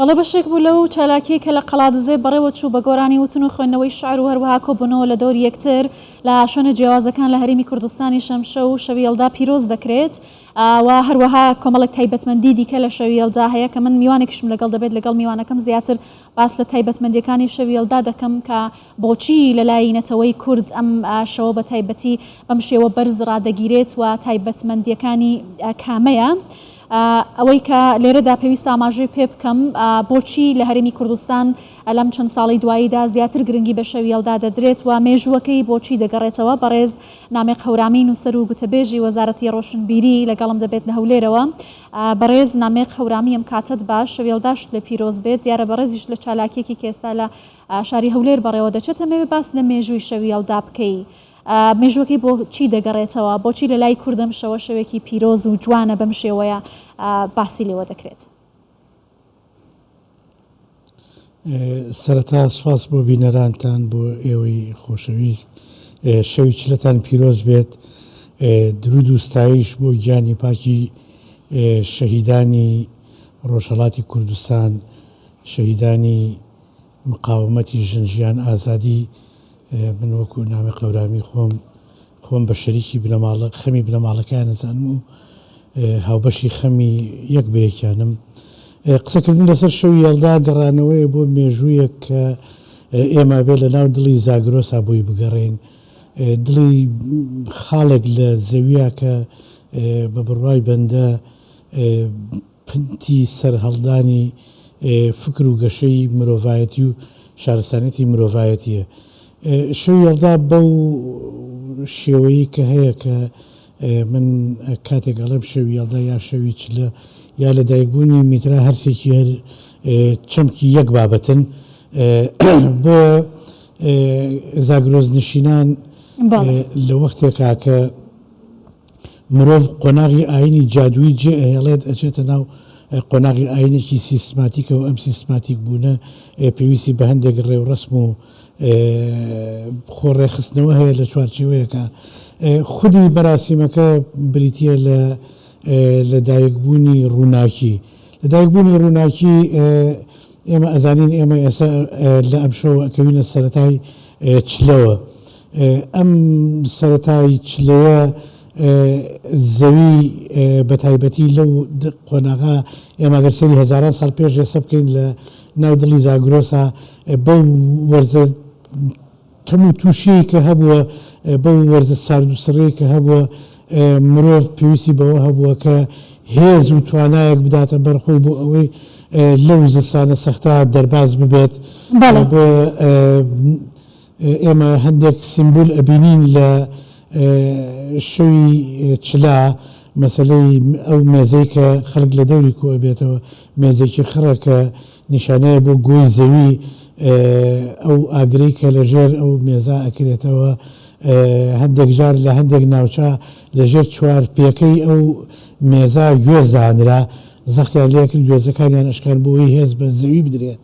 بەڵێ بەشێک بوو لەو چالاکیەی کە لە قەڵادزێ بەڕێوە چوو بە گۆرانی وتن و خوێندنەوەی شعر و هەروەها کۆبوونەوە لە دەوری یەکتر لە شوێنە جیاوازەکان لە هەرێمی کوردستانیش ئەمشەو شەوی یەڵدا پیرۆز دەکرێت و هەروەها کۆمەڵێک تایبەتمەندی دیکە لە شەوی یەڵدا هەیە کە من میوانێکیشم لەگەڵ دەبێت لەگەڵ میوانەکەم زیاتر باس لە تایبەتمەندیەکانی شەوی یەڵدا دەکەم کە بۆچی لە لای نەتەوەی کورد ئەم شەوە بە تایبەتی بەم شێوە بەرز ڕادەگیرێت و تایبەتمەندیەکانی کامەیە؟ ئەوەی کە لێرەدا پێویستە ئاماژەی پێ بکەم، بۆچی لە هەرێمی کوردستان لەم چەند ساڵەی دواییدا زیاتر گرنگی بە شەوی یەلدا دەدرێت و مێژووەکەی بۆچی دەگەڕێتەوە، بەڕێز نامیق هەورامی نووسەر و گوتەبێژی وەزارەتی ڕۆشنبیری لەگەڵم دەبێت لە هەولێرەوە. بەڕێز نامیق هەورامی ئەم کاتەت باش، شەوی یەلداشت لێ پیرۆز بێت. دیارە بەڕێزیش لە چالاکییەکی کە ئێستا لە شاری هەولێر بەڕێوە دەچێت، ئەمەوێ باس لە مێژووی شەوی یەلدا بکەی. مێژووەکەی بۆ چی دەگەڕێتەوە؟ بۆچی لە لای کورد ئەم شەوە شەوێکی پیرۆز و جوانە بەم شێوەیە باسی لێوە دەکرێت؟ سەرەتا سوپاس بۆ بینەرانتان بۆ ئێوەی خۆشەویست شەوی چلەتان پیرۆز بێت درود و ستایش بۆ گیانی پاکی شەهیدانی ڕۆژهەڵاتی کوردستان شەهیدانی مقاومەتی ژن ژیان ئازادی من وەکو نامی قەورامی خۆم خۆم بە شەریکی بنەماڵە خەمی بنەماڵەکەیان ئەزانم و هاوبەشی خەمی یەک بە یەکیانم. قسەکردن لەسەر شەوی یەڵدا گەڕانەوەیە بۆ مێژوویەک کە ئێمە بێ لە ناو دڵی زاگرۆسا بۆی بگەڕێین. دڵی خاڵێک لە زەویە کە بە بڕوای بەندە پنتی سەرهەڵدانی فکر و گەشەی مرۆڤایەتی و شارستانیەتی مرۆڤایەتیە. شەوی یەڵدا بەو شێوەیی کە هەیە کە من کاتێک ئەڵێم شەوی یەڵدا یا شەوی چلە یا لەدایکبوونی میترا هەرسێکی هەر چەمکی یەک بابەتن بۆیە زاگرۆس نشینان لە وەختێکا کە مرۆڤ قۆناغی ئایینی جادوویی جێ ئەهێڵێت ئەچێتە ناو قۆناغی ئایینێکی سیستماتیکەوە، ئەم سیستماتیک بوونە پێویستی بە هەندێک ڕێوڕەسم و خۆ ڕێکخستنەوە هەیە لە چوارچێوەیەکا. خودی مەراسیمەکە بریتییە لە لەدایکبوونی ڕووناکی. لەدایکبوونی ڕووناکی ئێمە ئەزانین ئێمە ئێستا لە ئەمشەوە ئەکەوینە سەرەتای چلەوە. ئەم سەرەتای چلەیە زەوی بە تایبەتی لەو قۆناغە ئێمە گەر سەیری هەزاران ساڵ پێش ئێستا بکەین لە ناو دڵی زاگرۆسا بەو وەرزە تەم و تووشیەی کە هەبووە بەو وەرزە سارد و سڕیەی کە هەبووە مرۆڤ پێویستی بەوە هەبووە کە هێز و توانایەک بداتە بەر خۆی بۆ ئەوەی لەو زستانە سەختە دەرباز ببێت. بۆیە ئێمە هەندێک سیمبول ئەبینین لە شەوی چلا، مەسەلەی ئەو مێزەی کە خەڵک لە دەوری کۆ ئەبێتەوە، مێزێکی خڕە کە نیشانەیە بۆ گۆی زەوی، ئەو ئاگرەی کە لە ژێر ئەو مێزە ئەکرێتەوە، هەندێک جار لە هەندێک ناوچە لە ژێر چوارپێکەی ئەو مێزە گوێز دانرا، زەختیان لێ کرد گوێزەکانیان ئەشکان بۆ ئەوەی هێز بە زەوی بدرێت.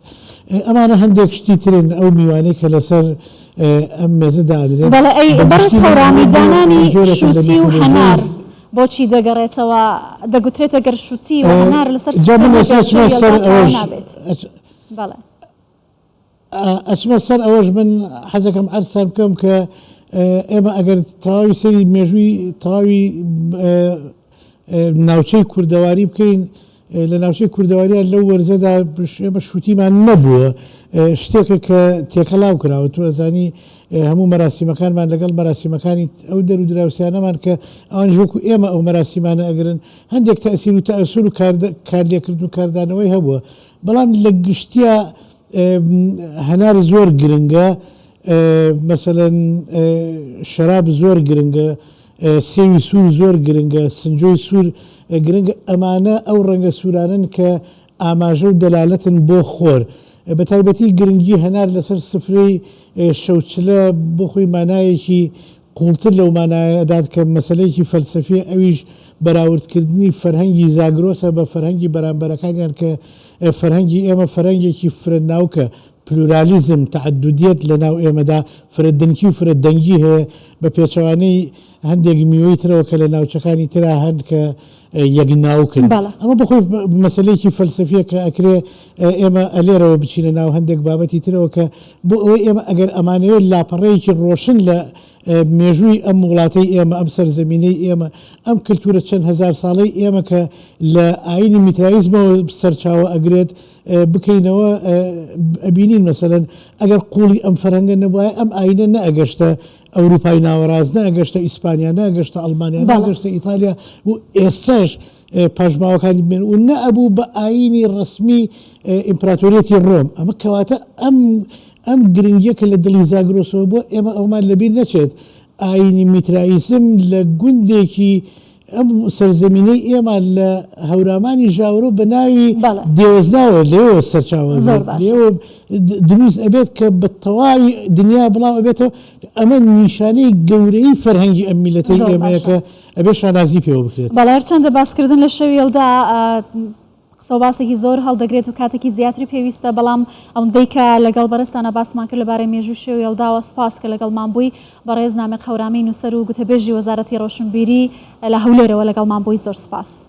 ئەمانە هەندێک شتی ترن ئەو میوانەی کە لەسەر ئەم مێزە دادرێن. بەڵێ ئەی بە بەڕێز گشتی من هەورامی ئەوە بۆ دانانی جۆرێکە لە شووتی و میتۆلۆژیای هەنار بۆچی دەگەڕێتەوە؟ دەگوترێت ئەگەر شووتی و هەنار لەسەر جا سفرە من نەبێت ئێستا شەوی ئەچمە سەر یەڵدا تەواو ئەوەش نابێت. بەڵێ. ئەچمە سەر ئەوەش من حەزەکەم عەرزتان بکەم کە ئێمە ئەگەر تەواوی سەیری مێژووی تەواوی ناوچەی کوردەواری بکەین لە ناوچەی کوردەواریان لەو وەرزەدا ئێمە شووتیمان نەبووە شتێکە کە تێکەڵاو کراوە تو ئەزانی هەموو مەراسیمەکانمان لەگەڵ مەراسیمەکانی ئەو دەر و دراوسیانەمان کە ئەوانیش وەکو ئێمە ئەو مەراسیمانە ئەگرن هەندێک تەئسیر و تەئەسور و کارلێکردن و کاردانەوەی هەبووە بەڵام لە گشتیا هەنار زۆر گرنگە مەسەلەن شەراب زۆر گرنگە سێوی سوور زۆر گرنگە سنجۆی سوور گرنگە ئەمانە ئەو ڕەنگە سوورانەن کە ئاماژە و دەلالەتن بۆ خۆر بە تایبەتی گرنگی هەنار لەسەر سفرەی شەوچلە بۆ خۆی مانایەکی قووڵتر لەو مانایە ئەدات کە مەسەلەیەکی فەلسەفییە ئەویش بەراوردکردنی فەرهەنگی زاگرۆسە بە فەرهەنگی بەرامبەرەکانیان کە فەرهەنگی ئێمە فەرهەنگێکی فرە ناوکە، پلورالیزم، تەعەدودیەت لە ناو ئێمەدا فرە دنکی و فرە دەنگی هەیە بە پێچەوانەی هەندێک میوەی ترەوە کە لە ناوچەکانی ترا هەن کە. یەک ناوکن. ئەمە بەخۆی مەسەلەیەکی فەلسەفیە کە ئەکرێ ئێمە ئەلێرەوە بچینە ناو هەندێک بابەتی ترەوە کە بۆ ئەوەی ئێمە ئەگەر ئەمانەوێت لاپەڕەیەکی ڕۆشن لە مێژووی ئەم وڵاتەی ئێمە، ئەم سەرزەمینەی ئێمە، ئەم کلتورە چەند هەزار ساڵەی ئێمە کە لە ئایینی میترایزمەوە سەرچاوە ئەگرێت بکەینەوە ئەبینین مەسەلەن ئەگەر قووڵی ئەم فەرهەنگە نەبوایە ئەم ئایینە نەئەگەشتە ئەوروپای ناوەڕاست، نەئەگەشتە ئیسپانیا، نەئەگەشتە ئەڵمانیا، نەئەگەشتە ئیتالیا و ئێستاش پاشماوەکانی بمێنن و نەئەبوو بە ئایینی ڕەسمی ئیمپراتۆریەتی ڕۆم. ئەمە کەواتە ئەم ئەم گرنگیە کە لە دڵی زاگرۆسەوە بووە ئێمە ئەوەمان لەبیر نەچێت ئایینی میترائیزم لە گوندێکی ئەم سەرزەمینەی ئێمە لە هەورامانی ژاورۆ بە ناوی دێوەزناوە لێوە سەرچاوە لێوە دروست ئەبێت کە بە تەواوی دنیا بڵاو ئەبێتەوە ئەمە نیشانەی گەورەی فەرهەنگی ئەم میلەتەی ئێمەیە کە ئەبێ شانازی پێوە بکرێت. بەڵێ هەرچەندە باسکردن لە شەوی یەلدا قسە و باسێکی زۆر هەڵدەگرێت و کاتێکی زیاتری پێویستە، بەڵام ئەوەندەی کە لەگەڵ بەڕێزتانا باسمان کرد لەبارەی مێژووی شێو یەلداوە سوپاس کە لەگەڵمان بووی، بەڕێز نامیق هەورامی نووسەر و گوتەبێژی وەزارەتی ڕۆشنبیری لە هەولێرەوە لەگەڵمان بووی زۆر سوپاس.